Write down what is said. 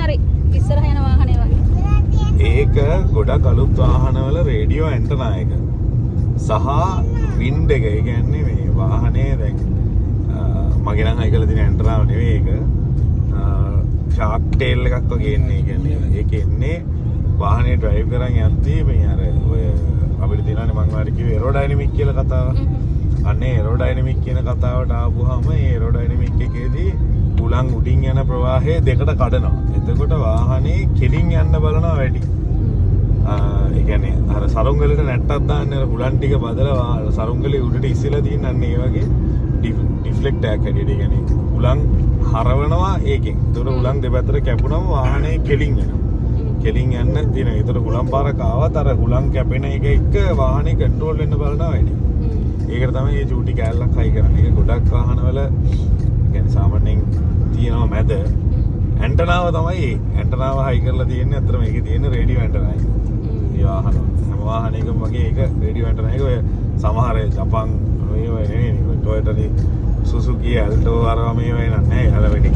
අර ඉස්සරහ යන වාහනේ වගේ. ඒක ගොඩක් අලුත් වාහනවල රේඩියෝ ඇන්ටනා එක සහ වින්ඩ් එක. ඒ කියන්නේ මේ වාහනේ දැන් මගේ නම් හයි කරලා තියෙන ඇන්ටනාව නෙවෙයි ඒක. ෂාක් ටේල් එකක් වගේ එන්නේ. ඒ කියන්නේ ඒක එන්නේ වාහනේ ඩ්‍රයිව් කරන් යද්දී මේ අර ඔය අපිට තියෙනවානේ මං ඔයාලට කිව්වේ එරෝඩයිනමික් කියලා කතාව. අන්නේ එරෝඩයිනමික් කියන කතාවට ආපුවාම ඒ එරෝඩයිනමික් එකේදී හුලං උඩින් යන ප්‍රවාහය දෙකට කඩනවා. එතකොට වාහනේ කෙලින් යන්න බලනවා වැඩි. ඒ කියන්නේ අර සරුංගලට නැට්ටක් දාන්න අර හුලං ටික බදලා සරුංගලේ උඩට ඉස්සෙලා තියෙන අන්න ඒ වගේ ඩිෆ්ලෙක්ට් එකක් හැටියට. ඒ කියන්නේ හුලං හරවනවා ඒකෙන්. එතකොට හුලං දෙපැත්තට කැපුණම වාහනේ කෙලින් යනවා. කෙලින් යන්න තියෙනවා. ඒතර හුලං පාරක් ආවත් අර හුලං කැපෙන එක එක්ක වාහනේ කන්ට්‍රෝල් වෙන්න බලනවා වැඩි. ඒකට තමයි මේ චූටි කෑල්ලක් හයි කරන්නේ. ඒක ගොඩක් වාහනවල ඒ කියන්නේ සාමාන්‍යයෙන් තියෙනවා මැද ඇන්ටනාව තමයි ඒ. ඇන්ටනාව හයි කරලා තියෙන්නේ. අතට මේකේ තියෙන රේඩියෝ ඇන්ටනා එක. ඒ වාහන හැම වාහනයකම වගේ ඒක රේඩියෝ ඇන්ටනා එක. ඔය සමහර ජපන් මේවා නෙවෙයි නේ. ටොයෝටා, සුසුකි, ඇල්ටෝ අරවා මේවා නෑ. අර වෙඩි